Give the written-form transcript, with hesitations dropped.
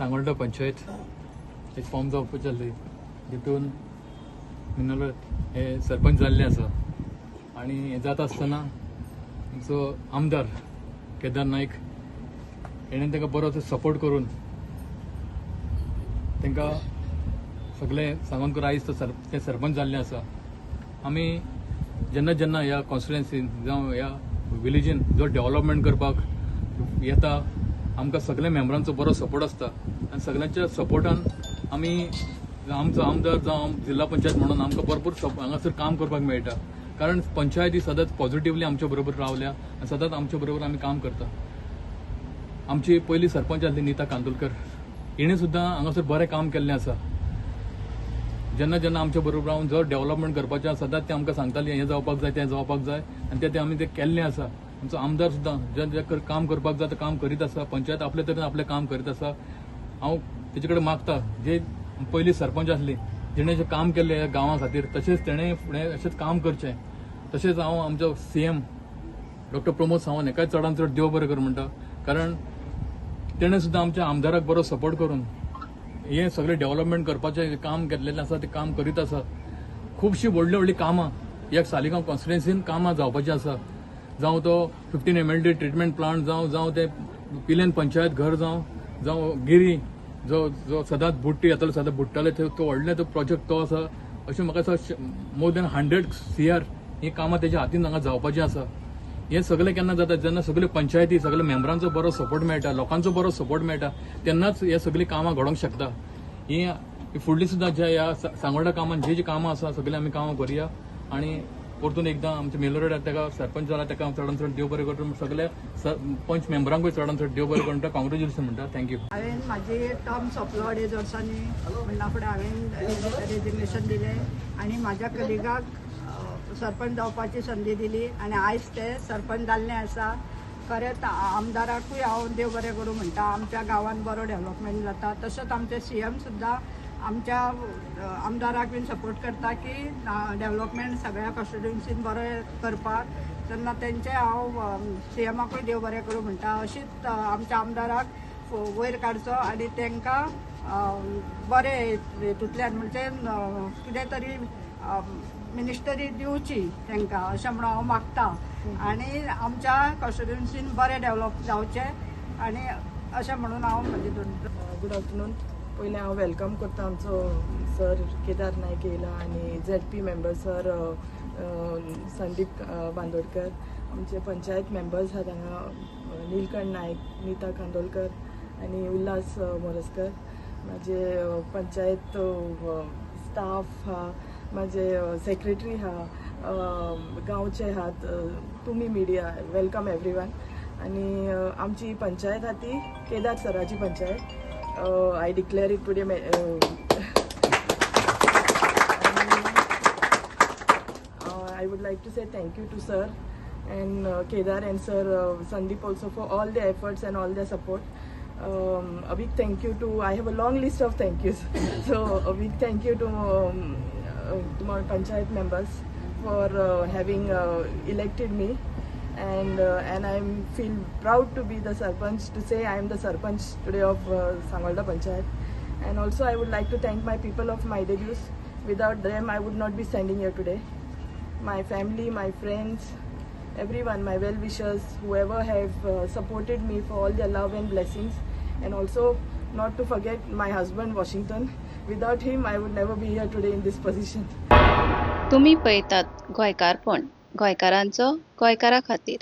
सांगोल्डा पंचायत एक फॉर्म जावपाचें जाल्ली, तितून मिनल हे सरपंच जाल्ले आसा आनी हें जाता आसतना आमचो आमदार केदार नायक हेणें तांकां बरो सपोर्ट करून तांकां सगळें सांगून करून आयज तो सर ते सरपंच जाल्ले आसा. आमी जेन्ना जेन्ना ह्या कॉन्स्टिट्युएन्सीन जावं ह्या विलेजीन जो डेव्हलपमेंट करपाक येता, आमकां सगल्या मेंबरांचो बरो सपोर्ट आसता आनी सगल्यांच्या सपोर्टान आमी आमचो आमदार जावं जिल्हा पंचायत म्हणून आमकां भरपूर हांगासर काम करपाक मेळटा, कारण पंचायत ही सदांच पॉझिटिवली आमच्या बरोबर रावल्या आनी सदांच आमच्या बरोबर आमी काम करता. आमची पयली सरपंच आसली नीता कांदोलकर, हिणें सुद्दां हांगासर बरें काम केल्लें आसा. जेन्ना जेन्ना आमच्या बरोबर रावन जो डेव्हलपमेंट करपाचें आसा, सदांच ते आमकां सांगताली हें जावपाक जाय, तें जावपाक जाय आनी तें आमी तें केल्लें आसा. आमचो आमदार सुद्दां जे जे काम करपाक जाय तें काम करीत आसा. पंचायत आपले तरेन आपलें काम करीत आसा. हांव तेजे कडेन मागता, जे पयली सरपंच आसली जेणे जें काम केल्लें ह्या गांवा खातीर, तशेंच तेणें फुडें अशेंच काम करचें. तशेंच हांव आमचो सीएम डॉक्टर प्रमोद सावंत हेकाय चडान चड देव बरें कर म्हणटा, कारण तेणें सुद्दां आमच्या आमदाराक बरो सपोर्ट करून हें सगळें डेव्हलपमेंट करपाचें काम घेतलेलें आसा, तें काम करीत आसा. खुबशीं व्हडलीं व्हडलीं कामां ह्या सालिगांव कॉन्स्टिट्युएन्सीन कामां जावपाचीं आसा, जावं तो 15 एमएलडी ट्रिटमेंट प्लांट जावं, जावं ते पिलेन पंचायत घर जावं, जावं गिरी जो जो सदांच बुडटी येतालो, सदांच बुडटाले, तो व्हडले तो प्रोजेक्ट तो आसा. अशें म्हाका दिसता मोर देन 100 सीआर ही कामां तेज्या हातीन हांगा जावपाचीं आसा. हें सगळें केन्ना जाता, जेन्ना सगळ्यो पंचायती सगळ्या मेंबरांचो बरो सपोर्ट मेळटा, लोकांचो बरो सपोर्ट मेळटा, तेन्नाच हे सगळीं कामां घडोवंक शकता. ही फुडली सुद्दां ज्या ह्या सांगोल्डा कामान जी जी कामां आसा सगळीं आमी कामां करुया. आनी परतून एकदां आमच्या मेलो ताका सरपंच जाला ताका हांव चडान चड देव बरें करूं, सगल्या पंच मेंबरांकूय चडान चड देव बरें करूं म्हणटा, कॉंग्रेच्युलेशन म्हणटा. Thank you. हांवें म्हाजी टर्म सोंपलो 2.5 वर्सांनी म्हणला फुडें हांवें रेजिग्नेशन दिलें आनी म्हाज्या कलिगाक सरपंच जावपाची संदी दिली आनी आयज ते सरपंच जाल्ले आसा. खरेंच आमदाराकूय हांव देव बरें करूं म्हणटा. आमच्या गांवांत बरो डेव्हलपमेंट जाता. तशेंच आमचे सीएम सुद्दां आमच्या आमदाराक बीन सपोर्ट करता की डेव्हलपमेंट सगळ्या कॉन्स्टिट्युएन्सीन बरें करपाक. तेन्ना तेंचे हांव सीएमाकूय देव बरें करूं म्हणटा. अशीच आमच्या आमदाराक वयर काडचो आनी तांकां बरें हेतूंतल्यान म्हणजे कितें तरी मिनिस्टरी दिवची तांकां अशें म्हणून हांव मागता आनी आमच्या कॉन्स्टिट्युएन्सीन बरें डेव्हलप जावचें आनी अशें म्हणून हांव म्हजे दोन गुड आफ्टरनून. पयलें हांव welcome करता आमचो सर केदार नायक येयला आनी ZP member sir Sandeep Bandodkar, आमचे पंचायत मेंबर्स आहात हांगा, नीलकंठ नायक, नीता कांदोलकर आनी उल्हास मोरजकर, म्हाजे पंचायत स्टाफ आहा, म्हाजे सेक्रेटरी आहा, गांवचे आहात, तुमी मिडिया, welcome everyone. आनी आमची पंचायत आहा ती Kedar सराची panchayat. I declare it today. I would like to say thank you to sir and Kedar and sir Sandeep also for all their efforts and all their support. A big thank you to, I have a long list of thank yous. So a big thank you to my panchayat members for having elected me. And I feel proud to be the sarpanch, to say I am the sarpanch today of Sangolda Panchayat. And also I would like to thank my people of Maidejus. Without them, I would not be standing here today. My family, my friends, everyone, my well wishers, whoever have supported me, for all their love and blessings. And also, not to forget my husband, Washington. Without him, I would never be here today in this position. तुमी पळयतात गोंयकारपण, गोंयकारांचो गोंयकारा खातीर.